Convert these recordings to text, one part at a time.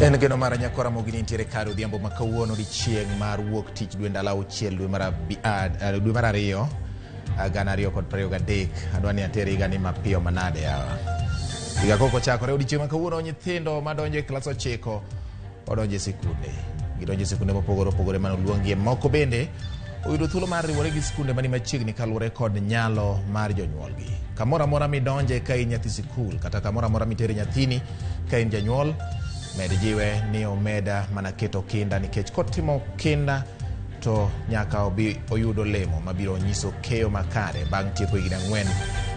En geno mar nyakwara Ramogi ni nitiere kare odhiambo ma kawuono, odiechieng' mar wuok tich, dwe ndalo 6, dwe mar 2, 2023. Adwa ni ater higa ni mapiyo manade yawa. Higa kok ochakore odiechieng' ma kawuono, nyithindo madonjo e klas 9 odonjo e sikunde. Gidonjo e sikunde mopogore opogore mane oluongie. Moko bende oyudo thuolo mar riwore gi sikunde mani machiegni kaluwore kod nyalo mar jonyuolgi. Kamoro amora midonje ka in nyathi sikul, kata kamoro amora mitere nyathini ka in janyuol, med jiwe ni omeda mana keto kinda, nikech kotimo kinda to nyaka obi oyud olemo mabiro nyiso keyo makare bang' tieko higni 4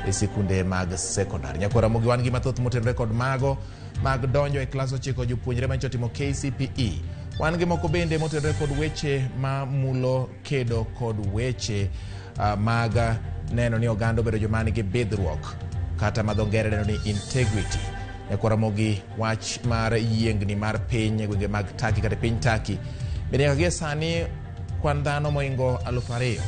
e sikunde mag sekondar. Nyakwar Ramogi, wan gi mathoth motenore kod mago mag donjo e klas 9, jopuonjre manyicho timo KCPE. Wan gi moko bende motenore kod weche ma mulo kedo kod weche mag neno ni oganda obedo joma nigi bidhruok, kata ma dho ngere dendo ni integrity. Nyakwar Ramogi, wach mar yiengni mar piny e gwenge mag Turkey kata e piny Turkey bende nyaka gie sani kwan dhano moingo 2000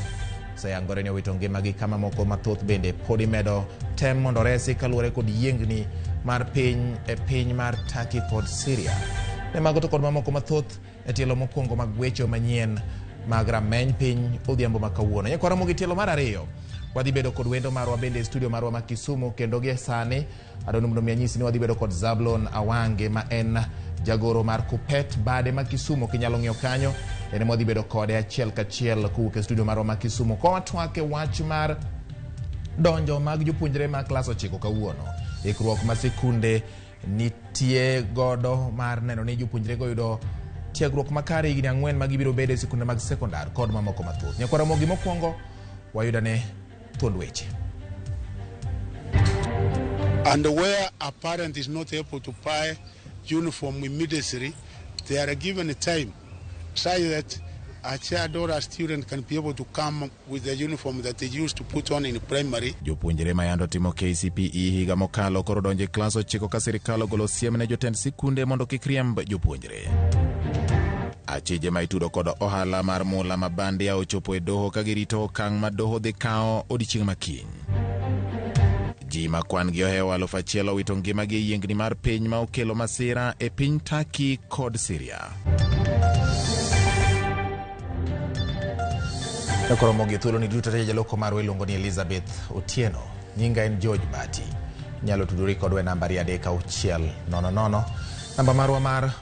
oseyangore ni owito ngimagi, kama moko mathoth bende pod imedo tem mondo oresi kaluwore kod yiengni mar piny e piny mar Turkey kod Syria. Ne mago to kod mamoko mathoth e tielo mokwongo mag weche manyien mag rameny piny odhiambo ma kawuono. Nyakwar Ramogi, tielo mar ariyo wadhi bedo kod wendo marwa bende e studio marwa ma Kisumu, kendo gie sani adwaro mondo mi anyisi ni wadhi bedo kod Zablon Awange, ma en jagoro mar Kupet bade ma Kisumu. Kinyalo ng'iyo kanyo, en ema wadhi bedo kode achiel kachiel kowuok e studio marwa ma Kisumu, ka watwak e wach mar donjo mag jopuonjre mag klas 9 kawuono, ikruok ma sikunde nitie godo mar neno ni jopuonjrego yudo tiegruok makare higni 4 ma gibiro bedo e sikunde mag sekondar, kod mamoko mathoth. Nyakwar Ramogi, mokwongo wayudane thuond weche. And where a parent is not able to buy uniform immediately, they are given time such that a child or a student can be able to come with the uniform that they used to put on in primary. Jopuonjre ma yando timo KCPE higa mokalo koro donjo e klas 9, ka sirikal ogolo siem ne jotend sikunde mondo kik riemb jopuonjre. Achije ma itudo kod ohala mar mula ma bandia ochopo e doho ka girito okang' ma doho dhi kawo odiechieng' ma kiny. Ji ma kwan gi ohewo 1000 owito ngimagi e yiengni mar piny ma okelo masira e piny Turkey kod Syria. Koro gi thuolo ni duto te, jaloko marwa iluongo ni Elizabeth Otieno. Nyinga en George Bati. Inyalo tudori kodwa e nambari 3600, namba marwa mar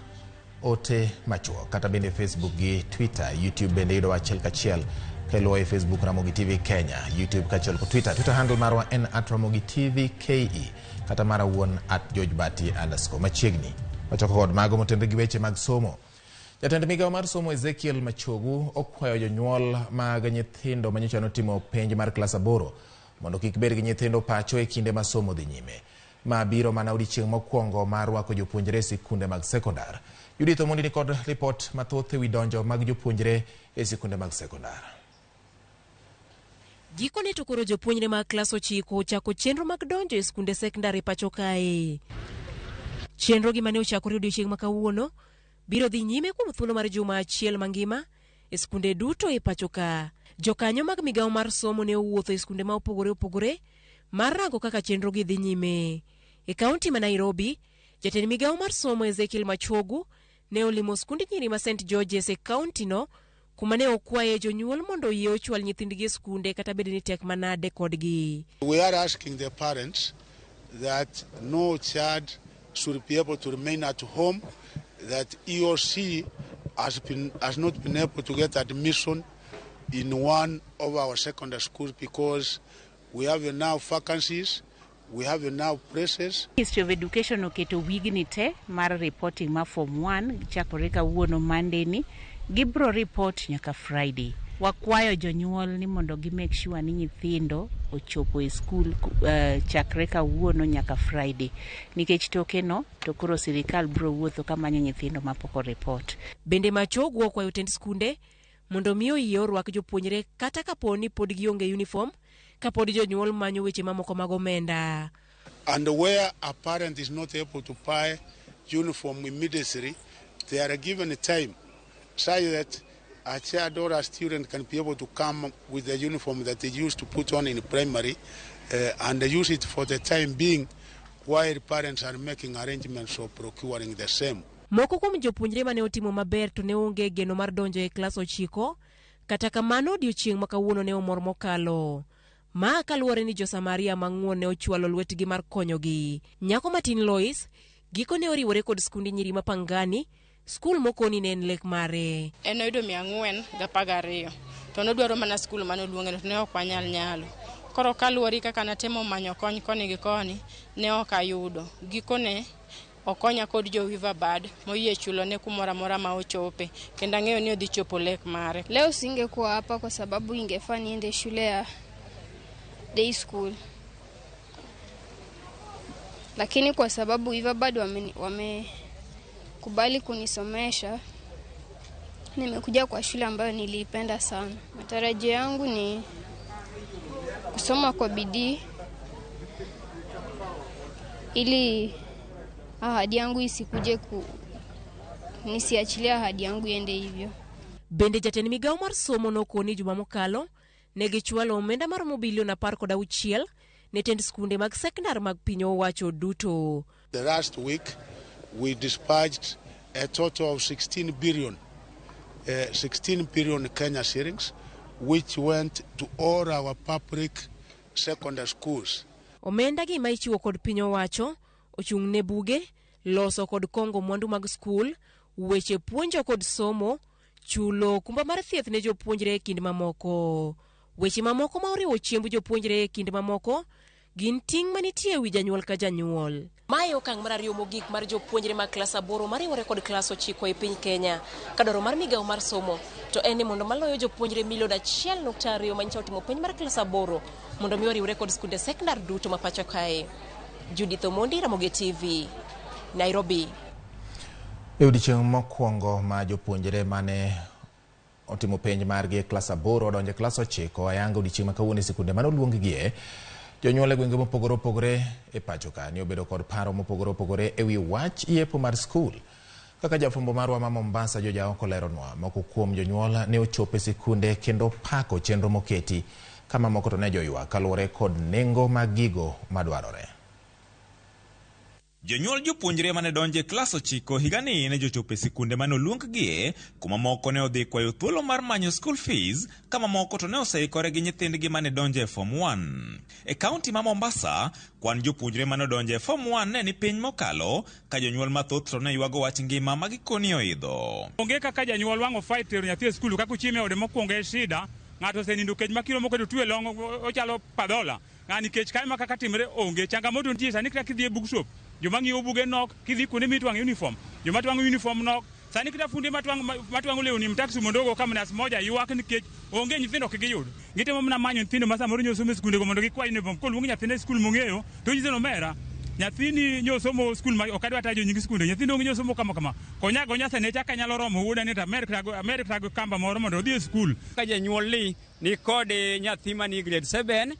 ote machuok, kata bende Facebook gi Twitter. YouTube bende yudowa achiel kachiel ka iluwo e Facebook Ramogi TV Kenya, YouTube kaachiel kod Twitter. Twitter handle marwa en @RamogiTVKE, kata mara wuon @GeorgeBati_. Machiegni wachako kod mago motenore gi weche mag somo. Jatend migawo mar somo Ezekiel Machogu okwayo jonyuol mag nyithindo manyocha notimo penj mar klas 8 mondo kik bed gi nyithindo pacho e kinde ma somo dhi nyime. Ma biro mana odiechieng' mokwongo mar rwako jopuonjre e sikunde mag sekondar. Judith Omondi ni kod ripot mathoth ewi donjo mag jopuonjre e sikunde mag sekondar. Gikone to koro jopuonjre mag klas 9 ochako chenro mag donjo e skunde sekondar e pacho kae. Chenro gi mane ochakore odiechieng' ma kawuono biro dhi nyime kuom thuolo mar juma achiel mangima e skunde duto e pacho ka. Jokanyo mag migawo mar somo ne owuotho e skunde ma opogore opogore mar rango kaka chenro gi dhi nyime. E kaunti ma Nairobi, jatend migawo mar somo Ezekiel Machogu ne olimo skund nyiri ma St George's e kaunti no, kuma ne okwaye jonyuol mondo oyie ochwal nyithindgi e skunde kata bed ni tek manade kodgi. We are asking the parents that no child should be able to remain at home, that he or she has not been able to get admission in one of our secondary schools, because we have enough vacancies, we have enough places. Ministry of Education oketo wigni te mar reporting ma form 1 chakore kawuono Monday ni gibro report nyaka Friday. Wakwayo jonyuol ni mondo gi make sure ni nyithindo ochopo e school chakre kawuono nyaka Friday, nikech toke no to koro sirikal bro wuotho kamanyo nyithindo mapok oreport. Bende Machogu okwayo tend skunde mondo mi oyie orwak jopuonjre kata kapo ni pod gionge uniform, kapod jonyuol manyo weche mamoko mag omenda. And where a parent is not able to buy uniform immediately, they are given time such that a child or a student can be able to come with the uniform that they used to put on in primary and use it for the time being while parents are making arrangements for procuring the same. Moko kuom jopuonjre mane otimo maber to ne onge geno mar donjo e klas 9, kata kamano odiochieng' ma kawuono ne omor mokalo. Ma kaluwore ni jo-Samaria mang'won ne ochwalo lwetgi mar konyogi. Nyako matin Lois giko ne oriwore kod skundi nyiri ma Pangani, skul mokoni ne en lek mare. En oyudo 412 to nodwaro mana skul mane oluonge to ne ok wanyal nyalo. Koro kaluwore kaka natemo manyo kony koni gi koni, ne ok ayudo. Gikone okonya kod jo Weaverbird moyie chulone kumoro amora ma ochope, kendo ang'eyo ni odhi chopo lek mare. Leo singekuwa hapa kwa sababu ingefaa niende shule ya day school, lakini kwa sababu Weaverbird wamekubali kunisomesha, nimekuja kwa shule ambayo niliipenda sana. Matarajio yangu ni kusoma kwa bidii ili ahadi yangu isikuje ku, nisiachilie ahadi yangu iende hivyo. Bende jatend migawo mar somo nokoni juma mokalo ne gichwalo omenda maromo bilion 16 ne tend skunde mag sekondar mag piny owacho duto. The last week we dispatched a total of 16 billion, 16 billion Kenya shillings, which went to all our public secondary schools. Omenda gi ma ichiwo kod piny owacho ochung' ne buge, loso kod kongo mwandu mag skul, weche puonjo kod somo, chulo okumba mar thieth ne jopuonjre e kind mamoko. Weche mamoko ma oriwo chiemb jopuonjre e kind mamoko gin ting' manitie e wi janyuol ka janyuol. Mae okang' mar 2 mogik mar jopuonjre mag klas 8 mariwore kod klas 9 e piny Kenya. Ka dwaro mar migawo mar somo to en ni mondo maloyo jopuonjre milion 1.2 manyicha otimo penj mar klas 8 mondo mi oriwre kod skunde sekondar duto ma pacho kae. Judith Omondi, Ramogi TV, Nairobi. E odiechieng' mokwongo ma jopuonjre mane otimo penj margi e klas 8 odonjo e klas 9 ayanga odiechieng' ma kawuono e sikunde mane oluonggie, jonyuol e gwenge mopogore opogore e pacho ka ni obedo kod paro mopogore opogore e wi wach yepo mar skul. Kaka jafwambo marwa ma Mombasa Joja Oko leronwa, moko kuom jonyuol ne ochopo e sikunde kendo pako chenro moketi, kama moko to ne joywak kaluwore kod nengo mag gigo madwarore. Jonyuol jopuonjre mane donjo e klas 9 higani ne jochopo e sikunde mane oluonggie, kuma moko ne odhi kwayo thuolo mar manyo school fees, kama moko to ne oseikore gi nyithindgi mane donjo e form 1. E kaunti ma Mombasa, kwan jopuonjre mane odonjo e form 1 ne ni piny mokalo, ka jonyuol mathoth to ne ywago wach ngima ma gikoni oidho. Onge kaka janyuol wang' ofai tero nyathi e skul kaka ochiemo e ode mokwongo e shida, ng'ato osenindo kech ma kiro moko to twe long ochalo padhola. Ng'ani kech kae ma kaka timre onge. Changamoto nitie sani kata kidhi e bookshop, joma ng'iewo buge nok, kidhi kuonde mitwang'o uniform, joma twang'o uniform nok. Sani kata funde matwang'o lewni mtaksi mondo ogo kamnas moja ywak nikech onge nyithindo ok giyud. Gitemo mana manyo nyithindo ma samoro nyosomo e skundego mondo gikwa uniform. Koluong nyathine e skul mong'eyo, to onyiso ni omera, nyathini nyosomo skul ma ok adwa tajo nying skunde, nyathini onge nyosomo kama kama. Konya gonya senecha ka nyalo romo wuoda ni to amer kata kamba moro mondo odhi e skul. Ka janyuol ni kod nyathi mani grade 7,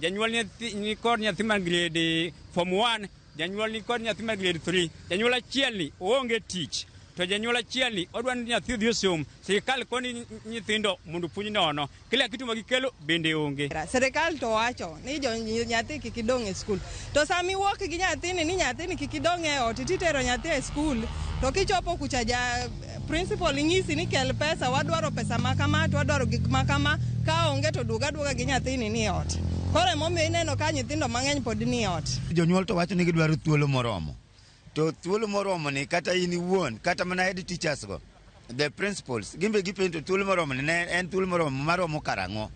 janyuol ni kod nyathi man grade form 1, janyuol ni kod nyathi man grade 3, janyuol achiel ni oonge tich, to janyuol achiel ni odwa ni nyathi odhi osom, sirikal koni nyithindo mondo puonj nono, kila kitu magikelo bende onge. Sirikal to wacho ni jo nyathi kik idong' e skul, to sama iwuok gi nyathini ni nyathini kik idong' e ot, titero nyathi e skul, to kichopo kucha ja principal ng'isi ni kel pesa, wadwaro pesa ma kama, to wadwaro gik ma kama, ka onge to duog aduoga gi nyathini ni e ot. Koro emomiyo ineno ka nyithindo mang'eny pod ni e ot. Jonyuol to wacho ni gidwaro thuolo moromo. To thuolo moromo ni kata in iwuon, kata mana head teachers go, the principals, gimbe gipenjo thuolo moromo ni ne en thuolo moromo maromo karang'o.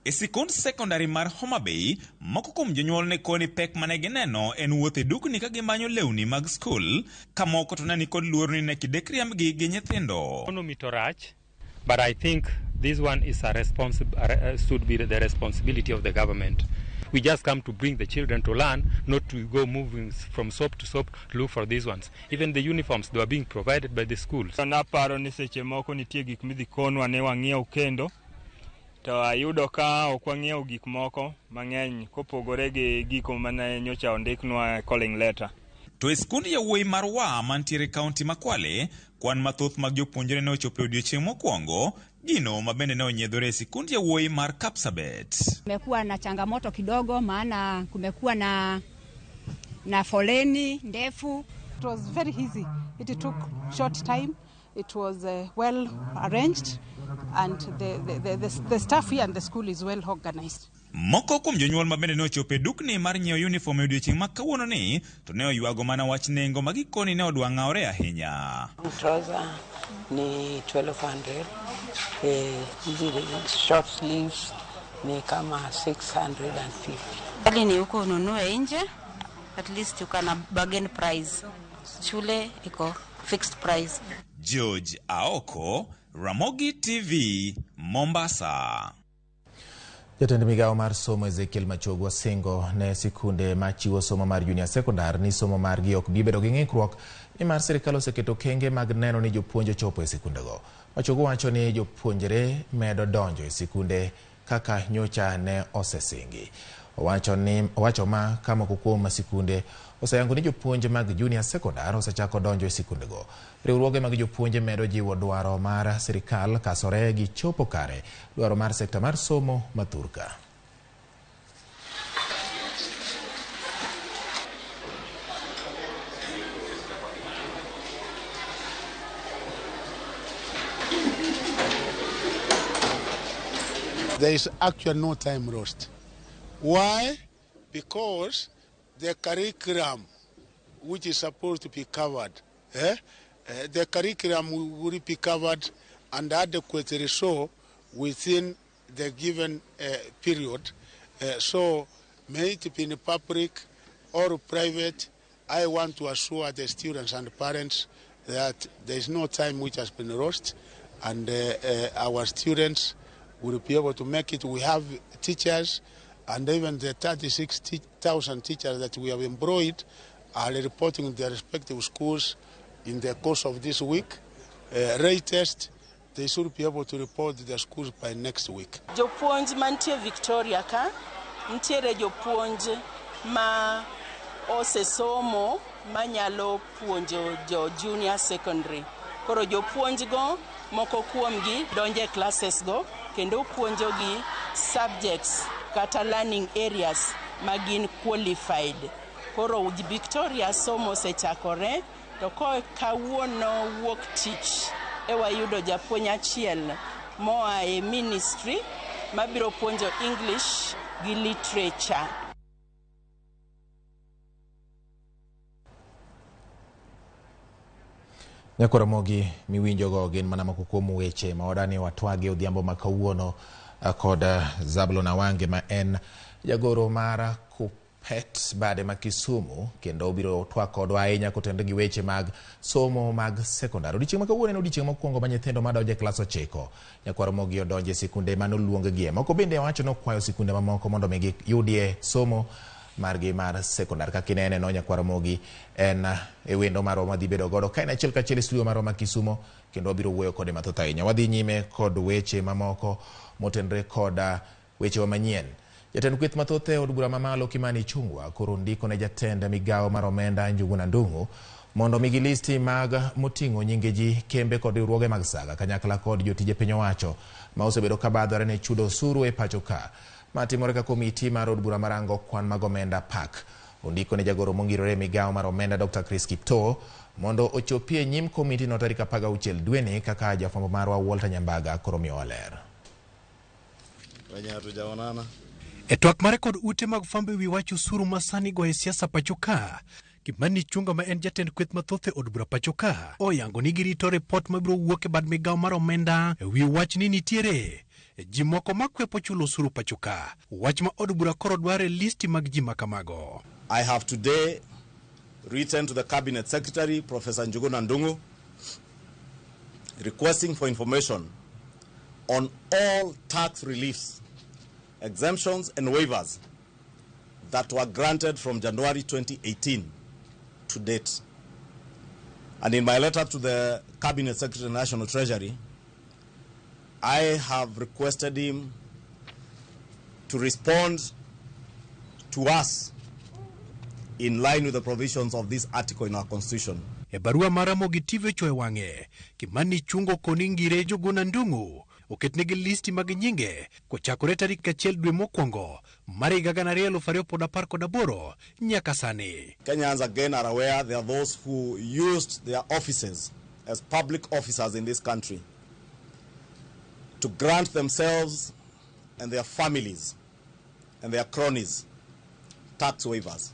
E sikund sekondari mar Homa Bay, moko kuom jonyuol ne koni pek mane gineno en wuoth e dukni ka gimanyo lewni mag skul, ka moko to ne nikod luoro ni ne kidek riembgi gi nyithindo. Economy to rach, but I think this one is a should be the responsibility of the government. We just come to bring the children to learn, not to go moving from shop to shop to look for these ones. Even the uniforms, they are being provided by the schools. Naparo ni seche moko nitie gik midhi konwa ne wang'iew kendo, to ayudo ka ok wang'iew gik moko mang'eny kopogore gi giko mane nyocha ondiknwa calling letter. To e skund yawuoyi mar Waa mantiere kaunti ma Kwale, kwan mathoth mag jopuonjre ne ochopo e odiechieng' mokwongo, gino ma bende ne onyiedhore e sikund yawuoyi mar Kapsabet. Kumekuwa na changamoto kidogo, maana kumekuwa na foleni ndefu. It was very easy. It took short time. It was well arranged, and the staff here and the school is well organized. Moko kuom jonyuol ma bende ne ochopo e dukni mar nyiewo uniform e odiochieng' ma kawuono ni to ne oywago mana wach nengo ma gikoni ne odwa ng'awore ahinya. Trouser ni 1200, hizi short sleeves ni kama 650. Hali ni huko ununue nje, at least you can bargain price. Shule iko fixed price. George Aoko, Ramogi TV, Mombasa. Jatend migawo mar somo Ezekiel Machogu singo ne sikunde machiwo somo mar junior secondary ni somo margi ok bi bedo gi ng'ikruok nimar sirikal oseketo okenge mag neno ni jopuonj ochopo e sikundego. Machogu wacho ni jopuonjre medo donjo e sikunde kaka nyocha ne osesingi. Owacho ma ka moko kuom sikunde oseyango ni jopuonj mag junior secondary osechako donjo e sikundego. Riwruoge mag jopuonje medo jiwo dwaro mar sirikal kasore gi chopo kare dwaro mar sekta mar somo ma thurka. There is actually no time lost. Why? Because the curriculum which is supposed to be covered, the curriculum will be covered and adequately so within the given period. So may it be in public or private, I want to assure the students and parents that there is no time which has been lost, and our students will be able to make it. We have teachers, and even the 36,000 teachers that we have employed are reporting in their respective schools in the course of this week. Latest, they should be able to report to their schools by next week. Jopuonj mantie Victoria ka, nitiere jopuonj ma osesomo manyalo puonjo jo junior secondary. Koro jopuonj go moko kuomgi donje classes go kendo puonjogi subjects kata learning areas ma gin qualified. Koro Victoria somo osechakore, to kawuono wuok tich e wayudo japuonj achiel moa e ministry mabiro puonjo English gi literature. Nyakwaramogi miwinjogo gin mana moko kuom weche ma wadani watwagi odhiambo ma kawuono kod Zablon Awange ma en jagoro mar Kuppet bade ma Kisumu, kendo obiro twak kodwa ahinya kotenore gi weche mag somo mag sekondar. Odiochieng' ma kawuono en odiochieng' mokwongo ma nyithindo madonjo e klas 9 Nyakwaramogi odonjo e sikunde manoluonggie. Moko bende wacho ni okwayo sikunde mamoko mondo mi giyudie somo margi mar sekondar. Kaka inene no Nyakwaramogi en e wendo marwa madhi bedo godo ka en achiel kachiel e studio marwa ma Kisumo, kendo wabiro wuoyo kode mathoth ahinya. Wadhi nyime kod weche mamoko motenore kod wechewa manyien. Jatend kweth mathoth e od bura mamalo Kimani Ichung'wa koro ndiko ne jatend migawo mar omenda Njuguna Ndung'u mondo migi listi mag moting'o nyinge ji, kembe kod riwruoge mag saga kanyakla kod jotije piny owacho ma osebedo ka badhore ne chudo osuru e pacho ka. Ma timore ka komiti mar od bura marango kwan mag omenda PAC ondiko ne jagoro mongirore e migawo mar omenda Dr. Chris Kiptoo mondo ochopie nyim komiti no tarik 16 dweni kaka jafwambo marwa Walter Nyambaga koro miyowa ler. E twak mare kod ute mag fwambo ewi wach osuru ma sani goyo e siasa pacho ka, Kimani Ichung'wa ma en jatend kweth mathoth e od bura pacho ka oyango ni girito ripot mabiro wuok e bad migawo mar omenda ewi wach ni nitiere ji moko makwepo chulo osuru pacho ka, wach ma od bura koro dwaro e listi mag ji makamago. I have today written to the Cabinet Secretary, Professor Njuguna Ndung'u, requesting for information on all tax reliefs, exemptions and waivers that were granted from January 2018 to date. And in my letter to the Cabinet Secretary of National Treasury, I have requested him to respond to us in line with the provisions of this article in our Constitution. E barua mar Ramogi TV ochoyo wang'e, Kimani Ichung'wa koni ngire Njuguna Ndung'u oketnegi listi mag nyinge kochakore tarik 1 dwe mokwongo mar higa 2018 nyaka sani. Kenyans again are aware there are those who used their offices as public officers in this country to grant themselves and their families and their cronies tax waivers.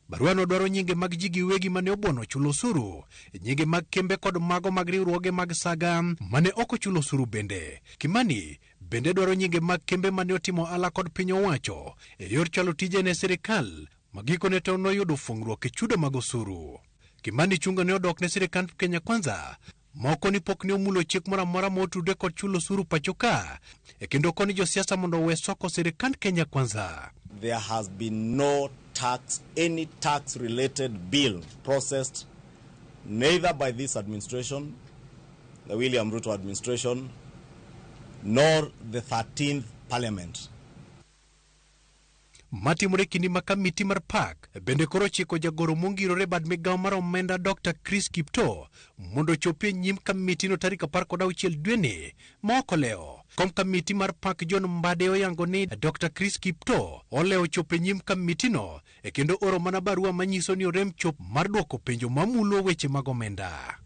Baruano dwaro nyinge mag ji giwegi mane obuono chulo osuru, nyinge mag kembe kod mago mag riwruoge mag saga mane ok ochulo osuru bende. Kimani bende dwaro nyinge mag kembe mane otimo ohala kod piny owacho e yor chwalo tije ne sirikal ma gikone to noyudo fungruok e chudo mag osuru. Kimani Ichung'wa ne odok ne sirikand Kenya Kwanza moko ni pok ne omulo chik moro amora ma otudre kod chulo osuru pacho ka, e kendo koni josiasa mondo owe soko sirikand Kenya Kwanza. There has been no tax, any tax related bill processed neither by this administration, the William Ruto administration, nor the 13th Parliament. Matimore kinde ma kamiti mar PAC bende koro chiko jagoro mongirore bad migawo mar omenda Dr. Chris Kiptoo mondo ochopi e nyim kamitino tarik 16 dweni ma ok olewo. Kom kamiti mar PAC John Mbadi oyango ni Dr. Chris Kiptoo olewo chopo e nyim kamitino e kendo oro mana barua manyiso ni orem chop mar dwoko penjo mamulo weche mag omenda.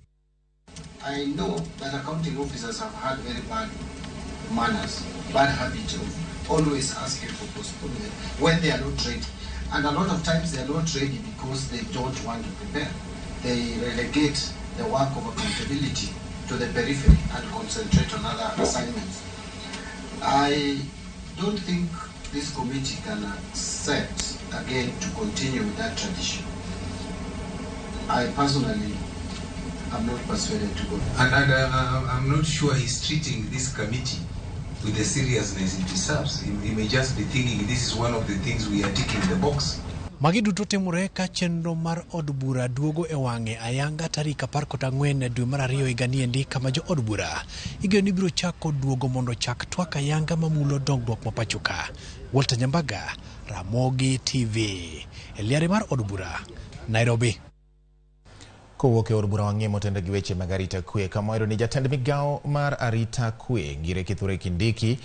I know that accounting officers have had very bad manners, bad habit of always asking for postponement when they are not ready. And a lot of times they are not ready because they don't want to prepare. They relegate the work of accountability to the periphery and concentrate on other assignments. I don't think this committee can accept again to continue with that tradition. I personally am not persuaded to go. And I'm not sure he's treating this committee with the seriousness it deserves. He may just be thinking this is one of the things we are ticking the box. Magi duto timore ka chenro mar od bura duogo e wang'e ayanga tarik 14 dwe mar 2 higa niendi, kama jo od bura igeno ni biro chako duogo mondo chak twak ayanga mamulo dongruok ma pacho ka. Walter Nyambaga, Ramogi TV, e liare mar od bura, Nairobi. Kowuok e od bura wang'e motende gi weche mag arita kwe, kama wayudo ni jatend migawo mar arita kwe Ngire Kithure Kindiki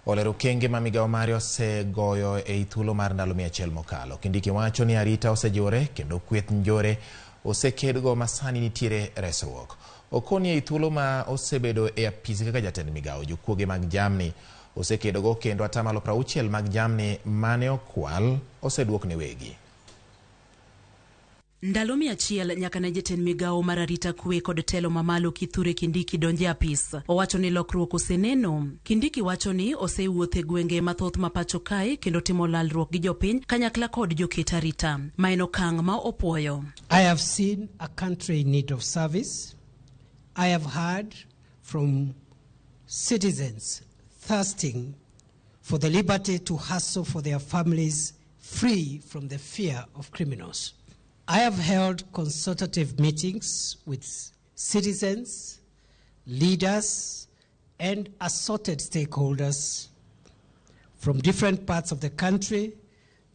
olero okenge ma migawo mare osegoyo ei thuolo mar ndalo 100 mokalo. Kindiki wacho ni arita osejiwore kendo kweth njore osekedgo ma sani nitiere resruok. Okoni ei thuolo ma osebedo e apisi kaka jatend migawo, jokuoge mag jamni osekedogo kendo 60% mag jamni mane okwal oseduok ne wegi. Ndalo 100 nyaka ne jatend migawo mar arita kwe kod telo mamalo Kithure Kindiki donje apis. Owacho ni lokruok oseneno. Kindiki wacho ni osewuotho e gwenge mathoth ma pacho kae kendo timo lalruok gi jopiny kanyakla kod joket arita. Ma en okang' ma opuoyo. I have seen a country in need of service. I have heard from citizens thirsting for the liberty to hustle for their families free from the fear of criminals. I have held consultative meetings with citizens, leaders, and assorted stakeholders from different parts of the country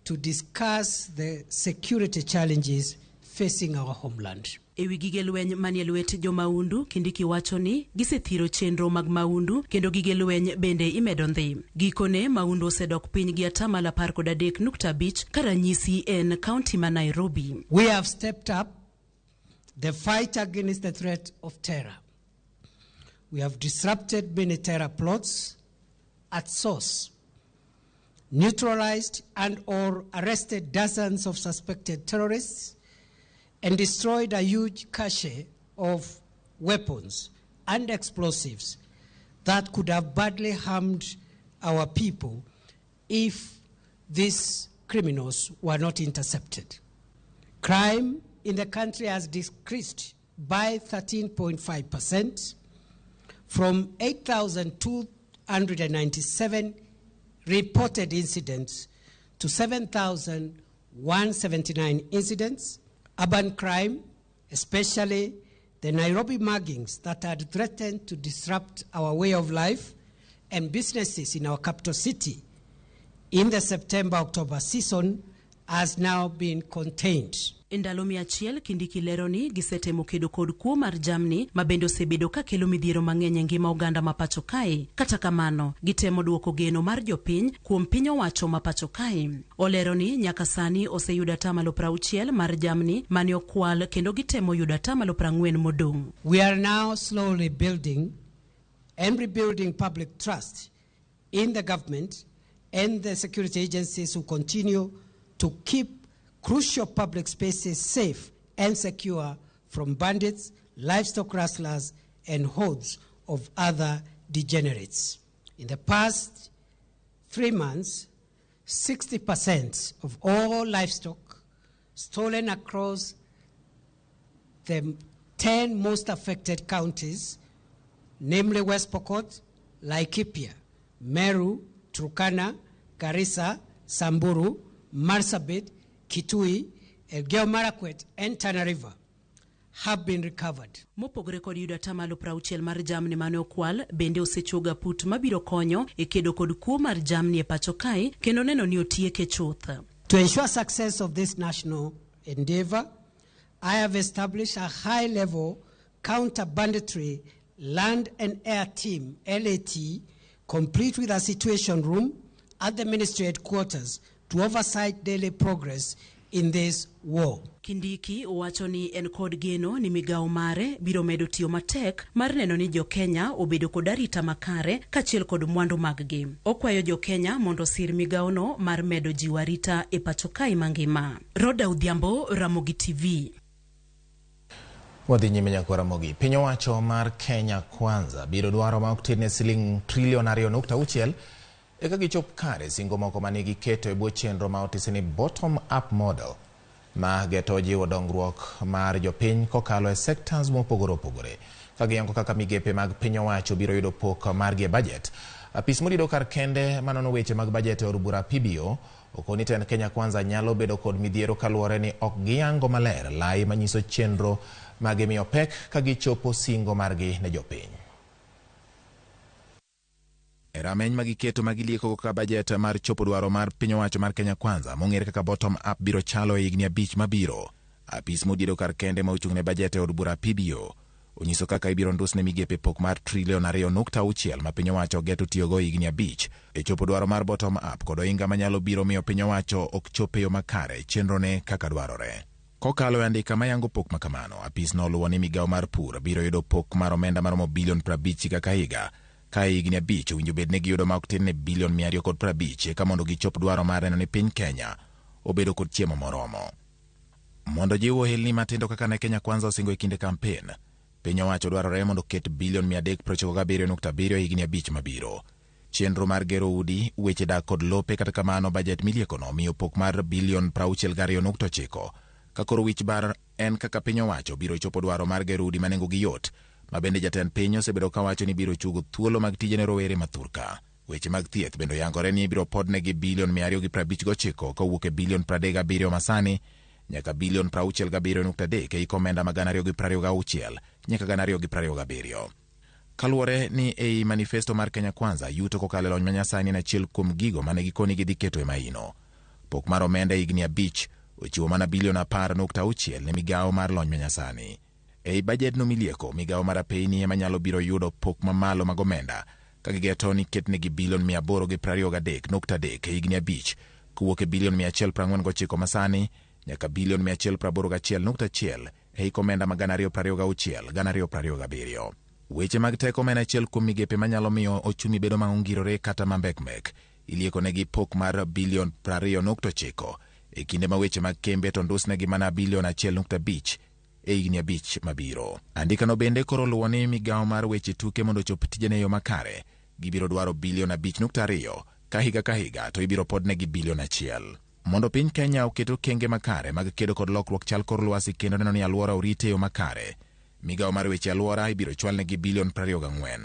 to discuss the security challenges facing our homeland. Ewi gige lweny manie lwet jomaundu, Kindiki wacho ni gisethiro chenro mag maundu kendo gige lweny bende imedo ndhi. Gikone maundu osedok piny gi 13.5% ka ranyisi en kaunti ma Nairobi. We have stepped up the fight against the threat of terror. We have disrupted many terror plots at source, neutralized and or arrested dozens of suspected terrorists, and destroyed a huge cache of weapons and explosives that could have badly harmed our people if these criminals were not intercepted. Crime in the country has decreased by 13.5% from 8,297 reported incidents to 7,179 incidents. Urban crime, especially the Nairobi muggings that had threatened to disrupt our way of life and businesses in our capital city in the September-October season, has now been contained. E ndalo 100, Kindiki lero ni gisetemo kedo kod kuo mar jamni ma bende osebedo ka kelo midhiero mang'eny e ngima oganda ma pacho kae. Kata kamano, gitemo duoko geno mar jopiny kuom piny owacho ma pacho kae. Olero ni nyaka sani oseyudo 60% mar jamni mane okwal kendo gitemo yudo 40% modong'. We are now slowly building and rebuilding public trust in the government and the security agencies who continue to keep crucial public spaces safe and secure from bandits, livestock rustlers, and hordes of other degenerates. In the past 3 months, 60% of all livestock stolen across the 10 most affected counties, namely West Pokot, Laikipia, Meru, Turkana, Garissa, Samburu, Marsabit, Kitui, Elgeyo Marakwet, and Tana River, have been recovered. Mopogore kod yudo 60% mar jamni mane okwal, bende osechuogo aput mabiro konyo e kedo kod kuo mar jamni e pacho kae kendo neno ni otieke chuth. To ensure success of this national endeavor, I have established a high-level counter-banditry land and air team, LAT, complete with a situation room at the ministry headquarters to oversight daily progress in this war. Kindiki owacho ni en kod geno ni migawo mare biro medo tiyo matek mar neno ni jo-Kenya obedo kod arita makare kaachiel kod mwandu maggi. Okwayo jo-Kenya mondo osir migawono mar medo jiwo arita e pacho kae mangima. Roda Odhiambo, Ramogi TV. Wadhi nyime nyaka Ramogi. Piny owacho mar Kenya Kwanza biro dwaro ma ok tin ne siling trilion 2.6 eka gichop kare singo moko mane giketo e bwo chenro ma otisi ni bottom up model ma geto jiwo dongruok mar jopiny kokalo e sectors mopogore opogore. Ka giyango kaka migepe mag piny owacho biro yudo pok margi e budget. Apis morido kar kende manono weche mag budget e od bura PBO okoni tend Kenya Kwanza nyalo bedo kod midhiero kaluwore ni ok giyango maler lai manyiso chenro magimiyo pek ka gichopo singo margi ne jopiny. E rameny magiketo magilieko kaka bajet mar chopo dwaro mar piny owacho mar Kenya Kwanza mong'ere kaka bottom up biro chalo e higni 5 mabiro. Apis modiedo kar kende ma ochung' ne bajet e od bura PBO onyiso kaka ibiro ndusne migepe pok mar trilion 2.6 ma piny owacho geto tiyogo e higni 5 e chopo dwaro mar bottom up kod ohinga manyalo biro miyo piny owacho ok chop e yo makare chenrone kaka dwarore. Kokalo e andika mayango pok makamano, apis no oluwo ni migawo mar pur biro yudo pok mar omenda maromo bilion 50 higa ka higa, ka e higni 5 owinjo bed ni giyudo ma ok tin ne bilion 250 eka mondo gichop dwaro mar neno ni piny Kenya obedo kod chiemo moromo. Mondo jiw ohelni matindo kaka ne Kenya Kwanza osingo e kinde kampen, piny owacho dwarore mondo oket bilion 397.7 e higni 5 mabiro. Chenro mar gero udi, weche dak kod lope kata kamano bajet miliekono miyo pok mar bilion 62.9 ka koro wich bar en kaka piny owacho biro chopo dwaro mar gero udi ma nengogi yot, ma bende jatend piny osebedo kawacho ni biro chugo thuolo mag tije ne rowere ma thurka. Weche mag thieth bende oyangore ni ibiro podnegi bilion 259 kowuok e bilion 37 masani nyaka bilion 67.3 e hik omenda ma 2026 nyaka 2027. Kaluwore ni ei manifesto mar Kenya Kwanza, yuto kokalo e lony manyasani en achiel kuom gigo mane gikoni gidhi keto e maino. Pok mar omenda e higni 5 ochiwo mana bilion 10.6 ne migawo mar lony manyasani. Ei bajedno milieko, migawo mar apeyni ema nyalo biro yudo pok mamalo mag omenda ka gigeto ni ketnegi bilion 823.3 e higni 5 kowuok e bilion 149 masani nyaka bilion 181.1 e hik omenda ma 2026 2027. Weche mag teko ma en achiel kuom migepe manyalo miyo ochumi bedo ma ongirore kata mambekmek ilieko negi pok mar bilion 20.9 e kinde ma weche mag kembe to ndusnegi mana bilion 1.5 e higni 5 mabiro. Andikano bende koro luwo ni migawo mar weche tuke mondo ochop tijene e yo makare, gibiro dwaro bilion 5.2 ka higa ka higa to ibiro podnegi bilion 1. Mondo piny Kenya oket okenge makare mag kedo kod lokruok chal kor lwasi kendo neno ni alwora orite e yo makare, migawo mar weche alwora ibiro chwalnegi bilion 24.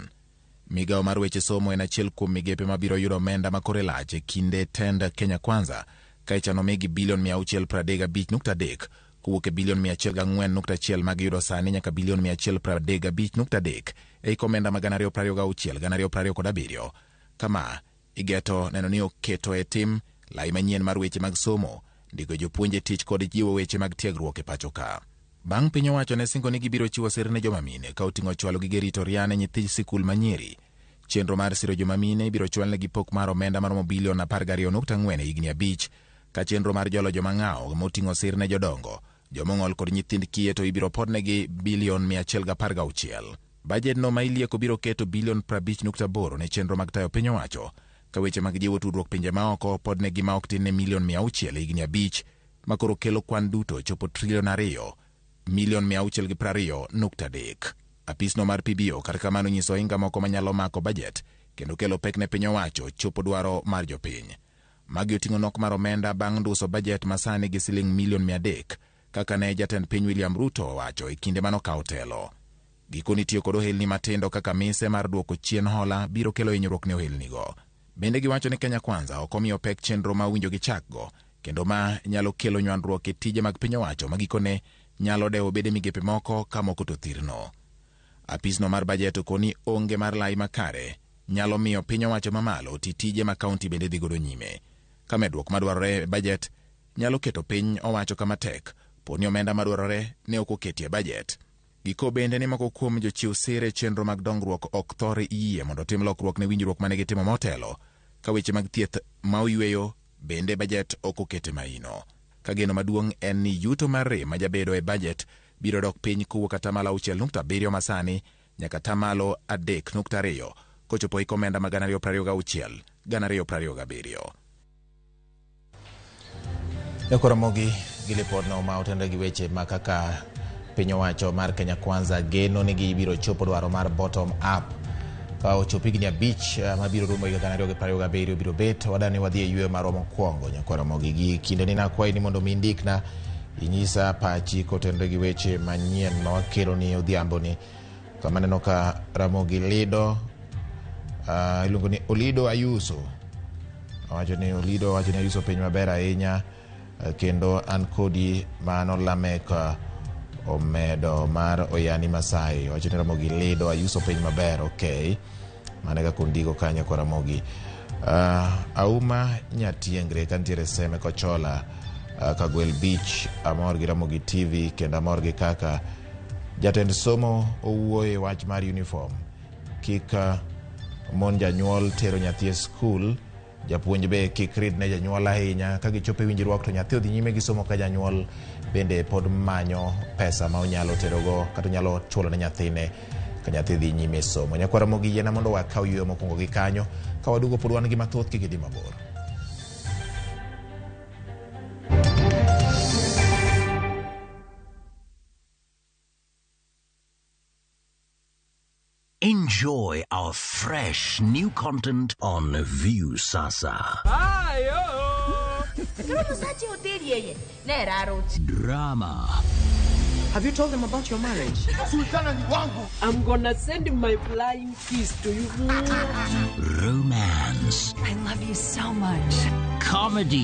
Migawo mar weche somo en achiel kuom migepe mabiro yudo omenda ma kore lach e kinde tend Kenya Kwanza ka ichano migi bilion 635.3 kowuok e bilion 104.1 magiyudo sani nyaka bilion 135.3 e hik omenda ma 2026 2027. Kama igeto neno ni oketo e tim lai manyien mar weche mag somo ndiko jopuonj e tich kod jiwo weche mag tiegruok e pacho ka. Bang' piny owacho ne singo ni gibiro chiwo sir ne joma mine ka oting'o chwalo gige rito ria ne nyithi sikul ma nyiri. Chenro mar siro joma mine ibiro chwalnegi pok mar omenda maromo bilion 12.4 e higni 5 ka chenro mar jolo joma ng'awo moting'o sir ne jodongo, jomong'ol kod nyithind kiye to ibiro podnegi bilion 116. Bajet no ma ilieko biro keto bilion 50.8 ne chenro mag tayo piny owacho ka weche mag jiwo tudruok pinje maoko podnegi ma ok tin ne milion 600 e higni 5 ma koro kelo kwan duto chopo trilion 2 milion 620.3. Apisno mar PBO kata kamano nyiso ohinga moko manyalo mako bajet kendo kelo pek ne piny owacho chopo dwaro mar jopiny. Magi oting'o nok mar omenda bang' nduso bajet masani gi siling milion 300 kaka ne jatend piny William Ruto owacho e kinde manokawo telo. Gikoni tiyo kod ohelni matindo kaka mise mar duoko chien hola biro kelo hinyruok ne ohelnigo. Bende giwacho ni Kenya Kwanza ok omiyo pek chenro ma owinjo gichakgo kendo ma nyalo kelo nywandruok e tije mag piny owacho ma gikone nyalo dewo bede migepe moko ka moko to thirno. Apisno mar bajet okoni onge mar lai makare nyalo miyo piny owacho mamalo oti tije ma kaunti bende dhi godo nyime. Ka medruok madwarore e bajet nyalo keto piny owacho kama tek poni omenda madwarore ne ok oketi e bajet. Giko bende ni moko kuom jochiw sir e chenro mag dongruok ok thor yie mondo otim lokruok ne winjruok mane gitimo motelo ka weche mag thieth ma oyweyo bende bajet ok okete maino. Ka geno maduong' en ni yuto mar rem ma jabedo e bajet biro dok piny kowuok atamalo 6.7 masani nyaka atamalo 3.2 kochopo hik omenda ma 2026 2027. Jokoromogi gi lipodno ma otenore gi weche ma kaka piny owacho mar Kenya Kwanza geno ni gibiro chopo dwaro mar bottom up ka ochopo higni 5 mabiro rumo higa 2027 biro bet wadani wadhi e yweyo marwa mokwongo. Nyakoromogi gi kinde ni nakwayi ni mondo mi indikna inyisa pachi kotenore gi weche manyien ma wakelo ni odhiambo ni kama aneno ka Ramogi Lido iluongo ni Olido Ayuso owacho ni Olido owacho ni Ayuso piny maber ahinya kendo an kodi mano Lamek omedo mar Oyani Masai owacho ni Ramogi Lido Ayuso piny maber. Okay, mano kaka ondiko kanyo ko Ramogi. Auma Nyatiengre kantiere Seme Kochola Kagwel Beach amor gi Ramogi TV kendo amor gi kaka jatend somo owuoyo e wach mar uniform. Kik mon janyuol tero nyathi e skul, japuonj be kik rid ne janyuol ahinya. Ka gichopo e winjruok to nyathi odhi nyime gi somo ka janyuol bende pod manyo pesa ma onyalo terogo kata onyalo chulo ne nyathine ka nyathi dhi nyime somo. Nyakwar Ramogi yiena mondo wakaw yweyo mokwongo gi kanyo ka waduogo pod wan gi mathoth kik idhi mabor. Enjoy our fresh new content on Viusasa. Drama. Have you told them about your marriage? Sultana ni wangu. I'm gonna send my flying kiss to you. Romance. I love you so much. Comedy.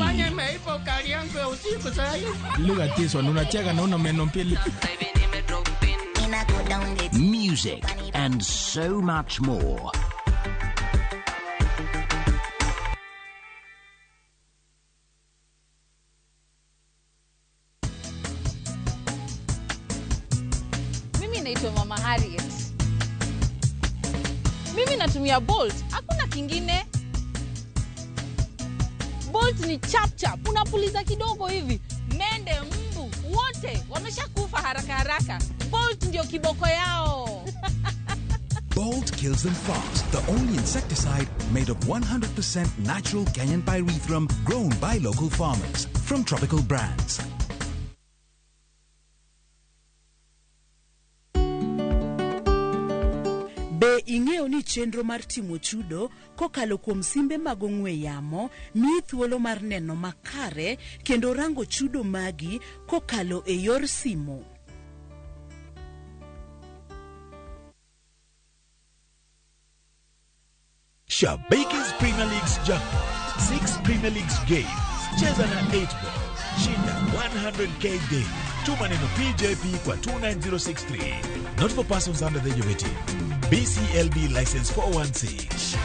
Look at this one. Unacheka na una meno mbili. Music and so much more. Mimi naitwa Mama Harriet. Mimi natumia Bolt, hakuna kingine. Bolt ni chap chap, unapuliza kidogo hivi, mende, mbu, wote wameshakufa haraka haraka. Bolt ndio kiboko yao. Bolt kills them fast. The only insecticide made of 100% natural Kenyan pyrethrum grown by local farmers from Tropical Brands. Be ing'eyo ni chenro mar timo chudo kokalo kuom simbe mag ong'we yamo miyi thuolo mar neno makare kendo rango chudo magi kokalo e yor simo? Shabiki's Premier League's jackpot. 6 Premier Leagues games. Cheza na 8 ball. Shinda 100k daily. Tuma neno PJP kwa 29063. Not for persons under the age of 18. BCLB license 416.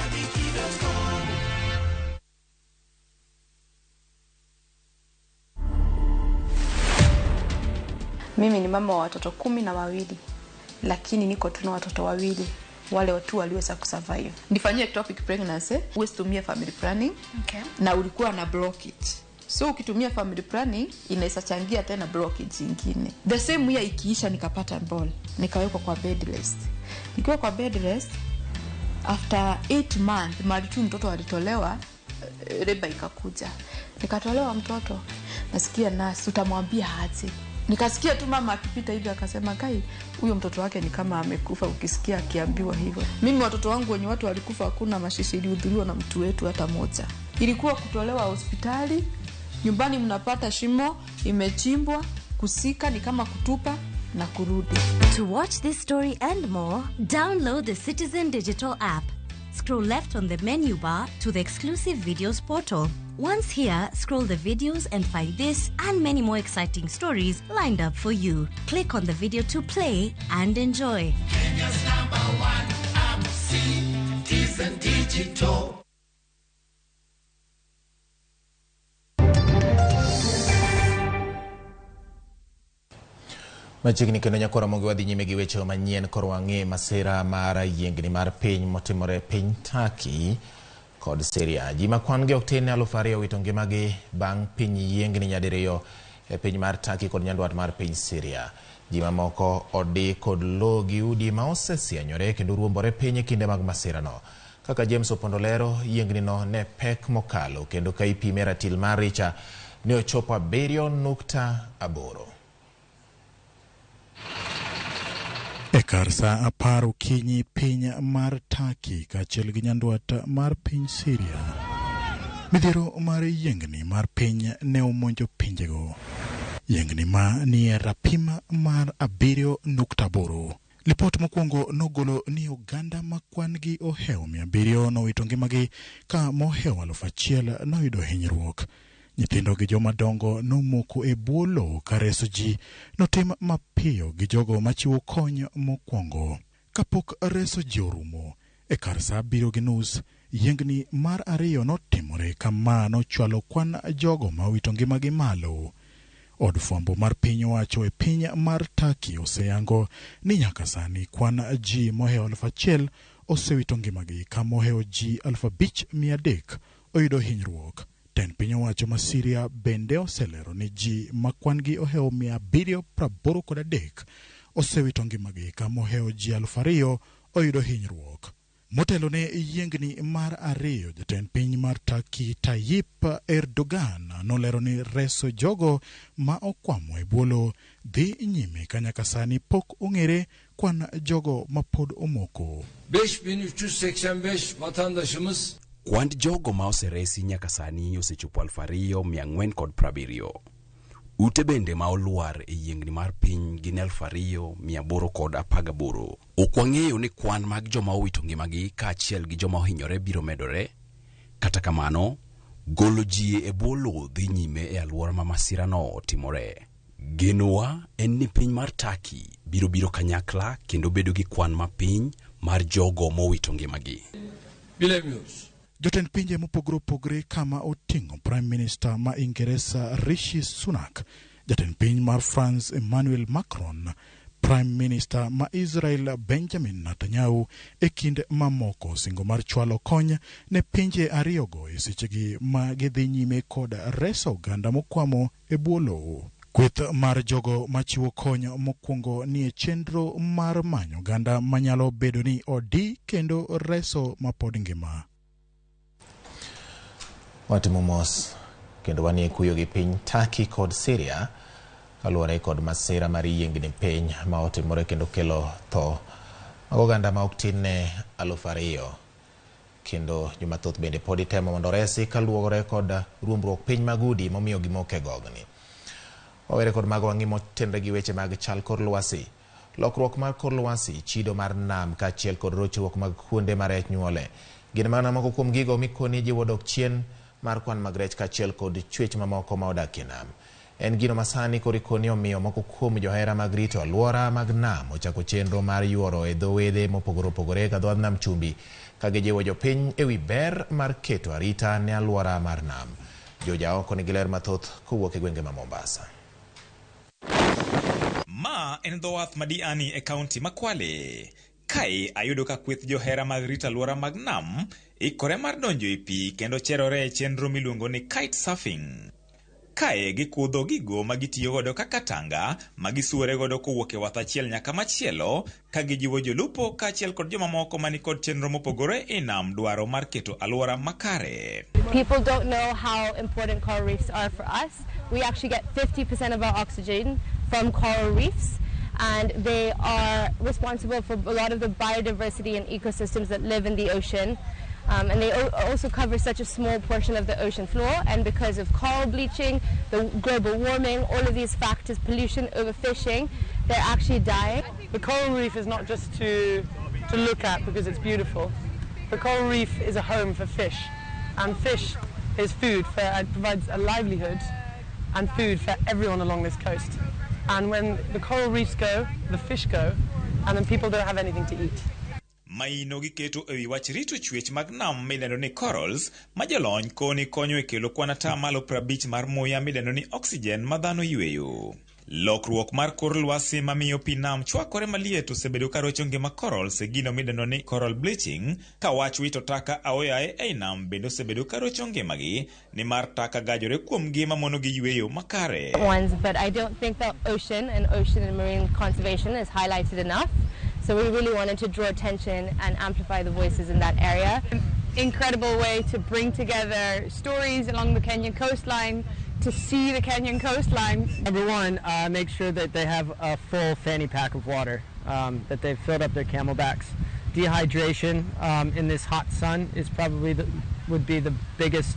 Mimi ni mama wa watoto 12, lakini niko tu na watoto 2 wale watu waliweza kusurvive. Nifanyie ectopic pregnancy, huwezi tumia family planning. Okay. Na ulikuwa na blockage. So ukitumia family planning inaweza changia tena blockage nyingine. The same year ikiisha nikapata ball, nikawekwa kwa bed rest. Nikiwa kwa bed rest after 8 months mali tu mtoto alitolewa, reba ikakuja. Nikatolewa mtoto. Nasikia nurse utamwambia aje. Nikasikia tu mama akipita hivi akasema, kai huyo mtoto wake ni kama amekufa, ukisikia akiambiwa hivyo. Mimi watoto wangu wenye watu walikufa hakuna mashishi ilihudhuriwa na mtu wetu hata moja. Ilikuwa kutolewa hospitali, nyumbani mnapata shimo imechimbwa, kusika ni kama kutupa na kurudi. To watch this story and more, download the Citizen Digital app. Scroll left on the menu bar to the exclusive videos portal. Once here, scroll the videos and find this and many more exciting stories lined up for you. Click on the video to play and enjoy. Kenya's number one app, Citizen Digital. Machiegni kendo nyakora mogi wadhi nyime gi weche manyien koro wang'e masira mar yiengni mar piny motimore piny Turkey kod Syria. Ji ma kwan gi ok tin 2,000 owito ngimagi bang' piny yiengni nyadiriyo e piny mar Turkey kod nyandwat mar piny Syria. Ji mamoko odi kod lowo gi udi ma osesienyore kendo ruombore piny e kinde mag masirano. Kaka James Opondo lero, yiengni no ne pek mokalo kendo ka ipime ratil mar Richter ne ochopo 7.8. E kar saa 10 okinyi piny mar Turkey kaachiel gi nyandwat mar piny Syria, midhiero mar yiengni mar piny ne omonjo pinjego. Yiengni ma nie rapim mar 7.8. Lipot mokwongo nogolo ni oganda ma kwan gi ohewo 700 nowito ngimagi ka mohewo 1,000 noyudo hinyruok. Nyithindo gi joma dongo nomoko e bwo lowo ka reso ji notim mapiyo gi jogo machiwo kony mokwongo. Kapok reso ji orumo, e kar saa 7:30, yiengni mar 2 notimore kama nochwalo kwan jogo ma owito ngimagi malo. Od fwambo mar piny owacho e piny mar Turkey oseyango ni nyaka sani kwan ji mohewo 1,000 osewito ngimagi ka mohewo ji 5,300 oyudo hinyruok. Tend piny owacho ma Syria bende oselero ni ji ma kwan gi ohewo 783 osewito ngimagi ka mohewo ji 2,000 oyudo hinyruok. Motelo ne yiengni mar 2, jatend piny mar Turkey Tayyip Erdogan nolero ni reso jogo ma okwamo e bwo lowo dhi nyime ka nyaka sani pok ong'ere kwan jogo ma pod omoko. 5385 vatandaşımız Kwand jogo ma oseresi nyaka sani osechopo 2,470. Ute bende ma olwar e yiengni mar piny gin 2,818. Ok wang'eyo ni kwan mag joma owito ngimagi kaachiel gi joma ohinyore biro medore. Kata kamano, golo ji e bwo lowo dhi nyime e alwora ma masirano otimore. Genowa en ni piny mar Turkey biro biro kanyakla kendo bedo gi kwan mapiny mar jogo mowito ngimagi. Bilemiyoruz. Jotend pinje mopogore opogore kama oting'o Prime Minister ma Ingeresa Rishi Sunak, jatend piny mar France Emmanuel Macron, Prime Minister ma Israel Benjamin Netanyahu e kind mamoko singo mar chwalo kony ne pinje ariyogo e sechegi ma gidhi nyime kod reso oganda mokwamo e bwo lowo. Kweth mar jogo machiwo kony mokwongo nie chenro mar manyo oganda manyalo bedo ni odi kendo reso mapod ngima. Watimo mos kendo wanie kuyo gi piny Turkey kod Syria kaluwore kod masira mar yiengni piny ma otimore kendo kelo tho mag oganda ma ok tin ne 2,000 kendo joma thoth bende pod itemo mondo oresi kaluwore kod ruombruok piny mag udi momiyo gimoko e gogni. Wawere kod mago wang'i motenre gi weche mag chal kor lwasi. Lokruok mar kor lwasi, chido mar nam kaachiel kod rochruok mag kuonde ma rech nyuole gin mana moko kuom gigo mikoni jiwo dok chien mar kwan mag rech kaachiel kod chwech mamoko ma odak e nam. En gino masani koro ikoni omiyo moko kuom johera mag rito alwora mag nam ochako chenro mar yuoro e dho wedhe mopogore opogore ka dho nam chumbi ka gijiwo jopiny ewi ber mar keto arita ne alwora mar nam. Joja oko nigi ler mathoth kowuok e gwenge ma Mombasa. Ma en dho wath ma Diani e kaunti ma Kwale. Kae ayudo ka kweth johera mag rito alwora mag nam ikore mar donjo e pi kendo cherore e chenro miluongo ni kite surfing. Kae gikudho gigo ma gitiyo godo kaka tanga ma gisuore godo kowuok e wath achiel nyaka machielo ka gijiwo jolupo kaachiel kod jomamoko mani kod chenro mopogore e nam dwaro mar keto alwora makare. People don't know how important coral reefs are for us. We actually get 50% of our oxygen from coral reefs, and they are responsible for a lot of the biodiversity and ecosystems that live in the ocean. And they also cover such a small portion of the ocean floor, and because of coral bleaching, the global warming, all of these factors, pollution, overfishing, they're actually dying. The coral reef is not just to look at because it's beautiful. The coral reef is a home for fish, and fish is food, it provides a livelihood and food for everyone along this coast. And when the coral reefs go, the fish go, and then people don't have anything to eat. Maino giketo ewi wach rito chwech mag nam midendo ni corals ma jolony koni konyo e kelo kwan atamalo 50 mar muya midendo ni oxygen ma dhano yweyo. Lokruok mar kor lwasi mamiyo pi nam chwakore maliet osebedo ka rocho ngima corals e gino midendo ni coral bleaching, ka wach wito taka aoyaye ei nam bende osebedo ka rocho ngimagi nimar taka gajore kuomgi mamono gi yweyo makare. Ones, but I don't think the ocean and marine conservation is highlighted enough. So we really wanted to draw attention and amplify the voices in that area. Incredible way to bring together stories along the Kenyan coastline, to see the Kenyan coastline. Number one, make sure that they have a full fanny pack of water, that they've filled up their camelbacks. Dehydration in this hot sun is probably would be the biggest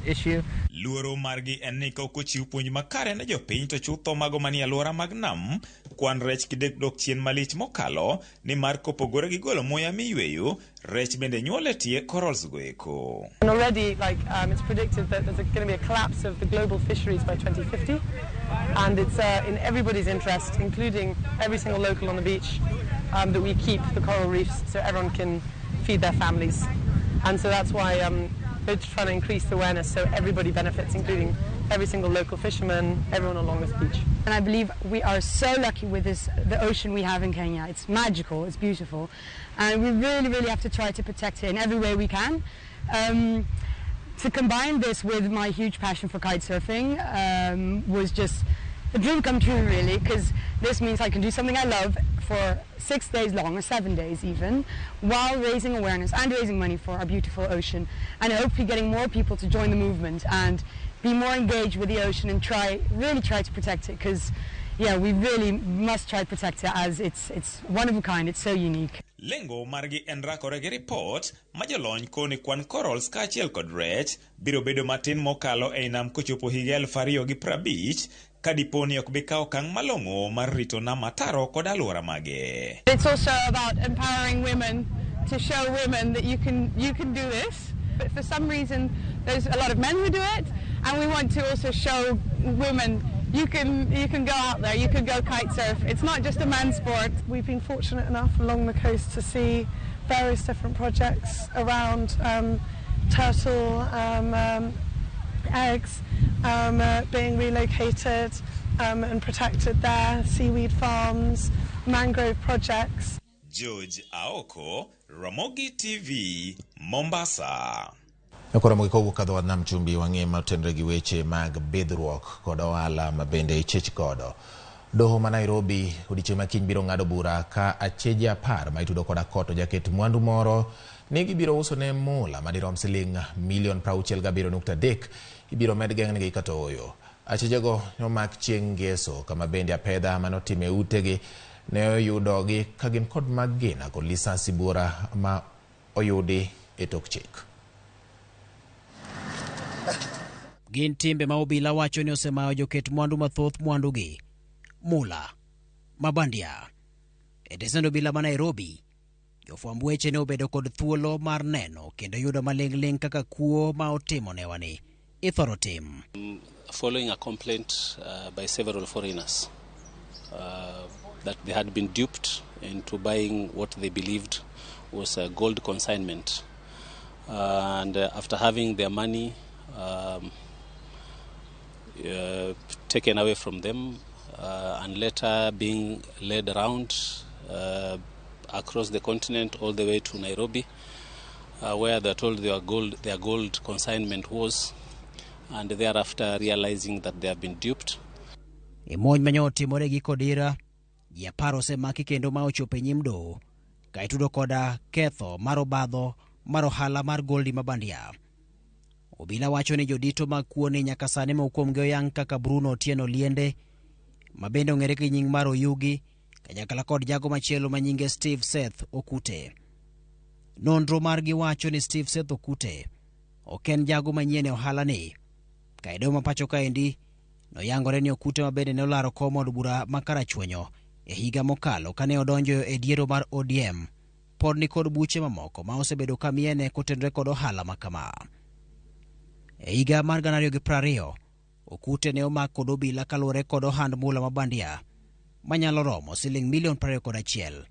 issue. Luoro margi en ni ka ok ochiw puonj makare ne jopiny to chutho mago manie alwora mag nam, kwan rech kidek dok chien malich mokalo, nimar kopogore gi golo muya miyweyo, rech bende nyuol e tie corals go eko. And already, it's predicted that there's going to be a collapse of the global fisheries by 2050, and it's in everybody's interest, including every single local on the beach, that we keep the coral reefs so everyone can feed their families. And so that's why we're trying to increase the awareness so everybody benefits, including every single local fisherman, everyone along this beach. And I believe we are so lucky with this, the ocean we have in Kenya. It's magical, it's beautiful, and we really, really have to try to protect it in every way we can. To combine this with my huge passion for kite surfing was just a dream come true, really, because this means I can do something I love for 6 days long, or 7 days even, while raising awareness and raising money for our beautiful ocean, and hopefully getting more people to join the movement and be more engaged with the ocean and really try to protect it, because yeah, we really must try to protect it, as it's one of a kind, it's so unique. Lengo margi en rakore gi report ma jolony koni kwan corals kaachiel kod rech biro bedo matin mokalo ei nam kochopo higa 2050 ka dipo ni ok bi kawo okang' malong'o mar rito nam ataro kod alwora mage. It's also about empowering women, to show women that you can do this. But for some reason there's a lot of men who do it, and we want to also show women you can go out there, you can go kite surf. It's not just a man's sport. We've been fortunate enough along the coast to see various different projects around turtle eggs being relocated and protected there, seaweed farms, mangrove projects. George Aoko, Ramogi TV, Mombasa. Koro kowuok ka dho wadh nam chumbi wang'e motenore gi weche mag bidhruok kod ohala ma bende ichich godo. Doho ma Nairobi odiechieng' ma kiny biro ng'ado bura ka acheje 10 ma itudo koda koto jaket mwandu moro ni gibiro uso ne mula madirom siling milion 67.3 ibiro med geng'negi kata ooyo. Achejego nomak chieng' ngeso kama bende apedha manotime utegi ne oyudogi ka gin kod magina kod lisasi buora ma oyudi e tok chik. Gin timbe ma obila wacho ni osemayo joket mwandu mathoth mwandugi, mula, mabandia. E tesend obila ma Nairobi, jofwamb weche ne obedo kod thuolo mar neno kendo yudo maling'ling' kaka kuo ma otimo newani ithoro tim. Following a complaint by several foreigners that they had been duped into buying what they believed was a gold consignment. And after having their money taken away from them, and later being led around across the continent all the way to Nairobi, where they are told their gold consignment was, and thereafter realizing that they have been duped. E monj mane otimore gi Kodira, ji 10 osemaki kendo ma ochopo e nyim doho ka itudo koda ketho mar obadho mar ohala mar goldi mabandia. Obila wacho ni jodito mag kuo ni nyaka sani moko kuomgi oyang kaka Bruno Otieno Liende, ma bende ong'ere gi nying mar Oyugi, kanyakla kod jago machielo ma nyinge Steve Seth Okute. Nonro margi wacho ni Steve Seth Okute ok en jago manyien e ohala ni. Ka e doho ma pacho kaendi, noyangore ni Okute ma bende ne olaro kom od bura ma Karachuonyo e higa mokalo kane odonjo e diero mar ODM, pod ni kod buche mamoko ma osebedo ka miene kotenore kod ohala ma kama. E higa mar 2020, Okute ne omak kod obila kaluwore kod ohand mula mabandia manyalo romo siling milion 21.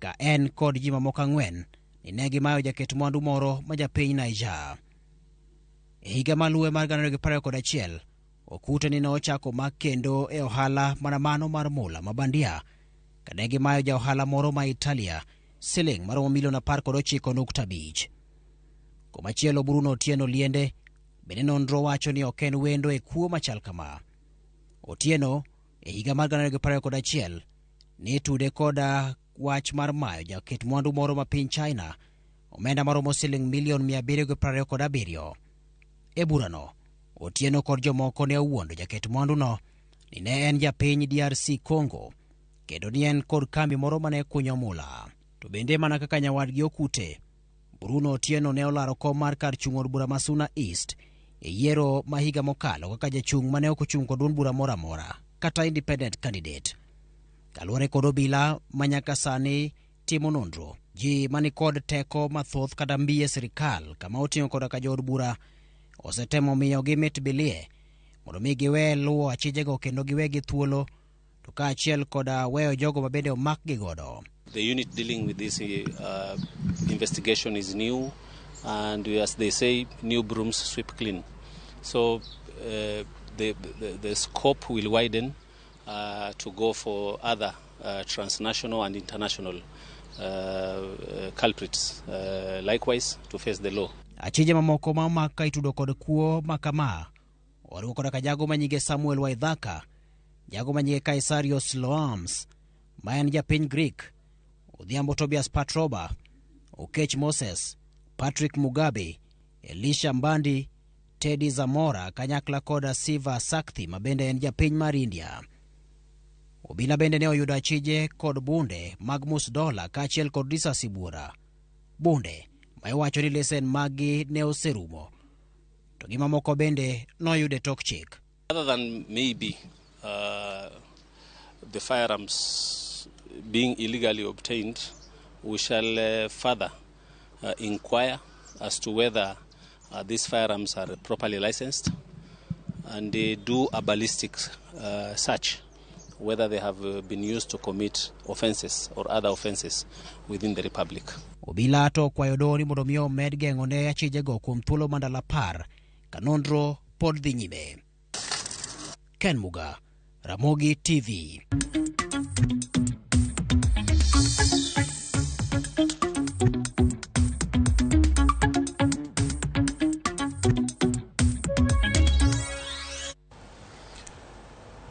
Ka en kod ji mamoko 4 ni ne gimayo jaket mwandu moro ma japiny Niger. E higa maluwe mar 2021, Okute ni ne ochako mak kendo e ohala mana mano mar mula mabandia ka ne gimayo ja ohala moro ma Italia siling maromo milion 19.5. Komachielo, Bruno Otieno Liende bende nonro wacho ni ok en wendo e kuo machal kama. Otieno e higa mar 2021 ne tude koda wach mar mayo jaket mwandu moro ma piny China omenda maromo siling milion 727. E burano, Otieno kod jomoko ne owuondo jaket mwanduno ni ne en japiny DRC Congo kendo ni en kod kambi moro mane kunyo mula. To bende mana kaka nyawadgi Okute, Bruno Otieno ne olaro kom mar kar chung' od bura ma Suna East e yiero ma higa mokalo kaka jachung' mane ok ochung' kod duond bura moro amora kata independent candidate. Kaluwore kod obila ma nyaka sani timo nonro, ji mani kod teko mathoth kata mbi e sirikal kama oting'o koda ka jood bura osetemo miyogi mit bilie mondo mi giwe luwo achijego kendo giwegi thuolo, to kaachiel koda weyo jogo ma bende omakgi godo. The unit dealing with this investigation is new, and as they say, new brooms sweep clean. So the scope will widen to go for other transnational and international culprits, likewise to face the law. Achije mamoko ma omak ka itudo kod kuo ma kama oriwo koda ka jago manyinge Samuel Waithaka, jago manyinge Kaisarios Loams ma en japiny Greek, Odhiambo Tobias Patroba, Okech Moses, Patrick Mugabe, Elisha Mbandi, Teddy Zamora kanyakla koda Siva Sakthi ma bende en japiny mar India. Obila bende ne oyudo achije kod bunde mag mus dola kaachiel kod risasi buora. Bunde ma iwacho ni lesen maggi ne oserumo, to gi mamoko bende noyudo e tok chik. Other than maybe the firearms being illegally obtained, we shall further inquire as to whether these firearms are properly licensed, and do a ballistic search whether they have been used to commit offenses or other offenses within the Republic. Obila to okwayo doho ni mondo mi omed geng'o ne achijego kuom thuolo mar ndalo 10 ka nonro pod dhi nyime. Ken Muga, Ramogi TV.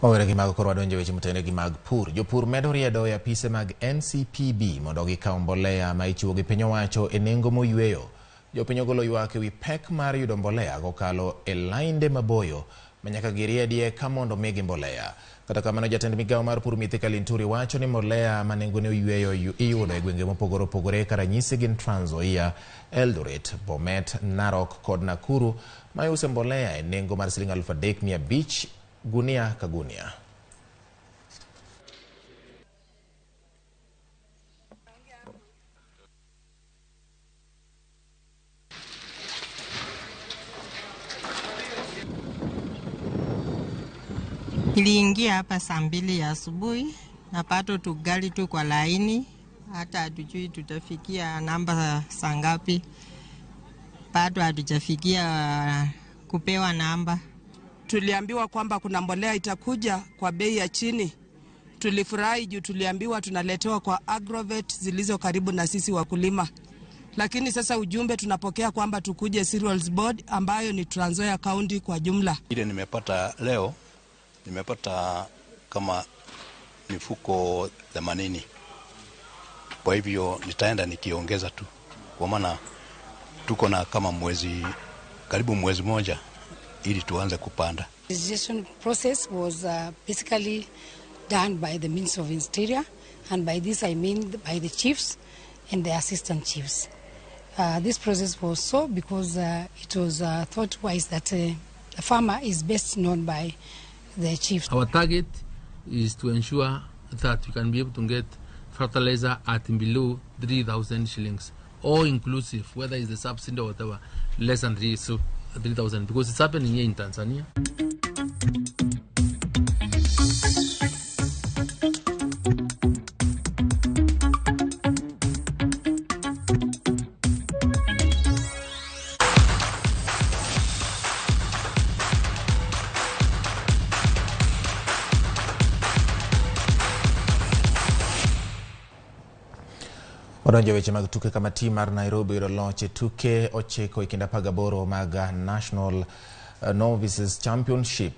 Wawere gi mago koro wadonjo weche motenore gi mag pur. Jopur medo riedo e apise mag NCPB mondo gikaw mbolea ma ichiwo gi piny owacho e nengo moyweyo. Jopiny ogolo ywak ewi pek mar yudo mbolea kokalo e lainde maboyo ma nyaka giriedie ka mondo migi mbolea. Kata kamano, jatend migawo mar pur Mithika Linturi wacho ni mbolea ma nengone oyweyo iyudo e gwenge mopogore opogore ka ranyisi gin Trans Nzoia, Eldoret, Bomet, Narok kod Nakuru ma iuse mbolea e nengo mar siling 3,500 gunia ka gunia. Niliingia hapa saa 2 ya asubuhi, napata tu gari tu kwa laini, hata hatujui tutafikia namba saa ngapi. Bado hatujafikia kupewa namba. Tuliambiwa kwamba kuna mbolea itakuja kwa bei ya chini. Tulifurahi juu tuliambiwa tunaletewa kwa agrovet zilizo karibu na sisi wakulima, lakini sasa ujumbe tunapokea kwamba tukuje Cereals Board ambayo ni Trans Nzoia County kwa jumla. Ile nimepata leo, nimepata kama mifuko 80. Kwa hivyo nitaenda nikiongeza tu, kwa maana tuko na kama mwezi, karibu mwezi moja ili tuanze kupanda. Decision process was basically done by the Minister of Interior, and by this I mean by the chiefs and the assistant chiefs. This process was so because it was thought wise that the farmer is best known by the chiefs. Our target is to ensure that we can be able to get fertilizer at below 3,000 shillings, all inclusive, whether it's the subsidy or whatever, less than 3,000, because it's happening here in Tanzania. Wadonjo weche mag tuke kama tim mar Nairobi oyudo loch e tuke 9 e kind 18 mag National Novices Championship.